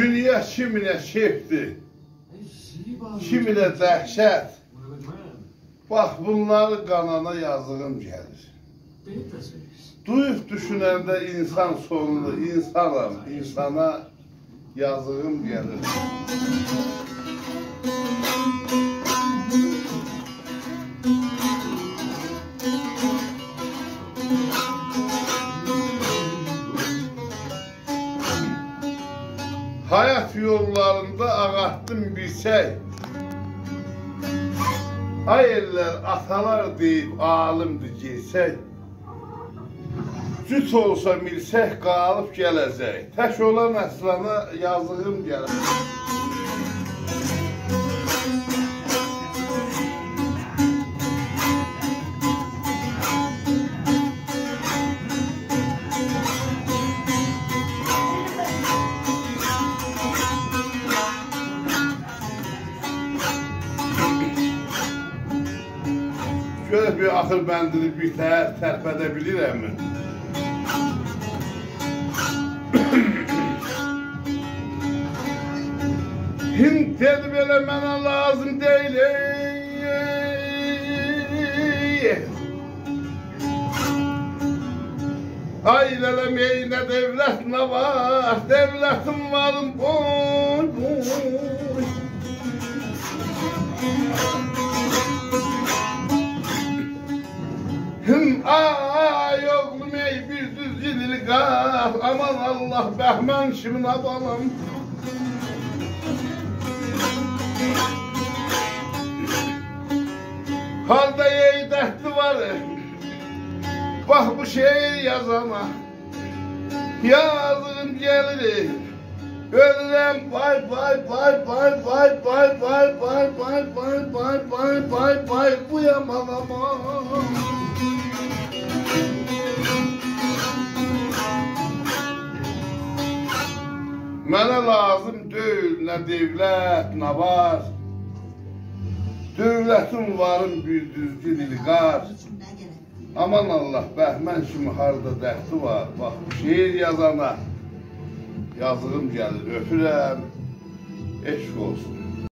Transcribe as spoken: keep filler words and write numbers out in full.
دونیا کیمینه کئفدیر، کیمینه دهشت. باخ، بونلاری قانانا یازیغیم گلیر. دویوب دوشوننده اینسان سونونو، اینسانام، اینسانا یازیغیم گلیر. حیات یوللاریندا آغارتدیم بیر چک. آی ائللر، آتالار دئییب عالیمدیر گئرچک. جوت اولسا میلچک قالیب گله‌جک. تک اولان اصلانا یازیغیم گلیر. گؤرک بیر آخیر بندینی بیر تر-، ترپده بیلیرمی؟ هند دئدی بئله منه لازیم دئییل، ای. آی لله‌م، ای نه دؤولت، نه وار، دؤولتیم واریم، بوی، بوی. هم، آی اوغلوم، ای بیر دوزگون ایلقار، آمان الله، بهمن کیمین آ بالام. هاردا ای دردی وار، باخ بو شعر یازانا. یازیغیم گلیر، اؤلورم، وای، وای، وای، بو یامان آمان. منه لازیم دئییل نه دؤولت، نه وار. دؤولتیم واریم بیر دوزگون ایلقار. آمان الله، بهمن کیمی هاردا دردی وار. باخ، بو شعر یازانا یازیغیم گلیر، اؤپورم. عشق اولسون.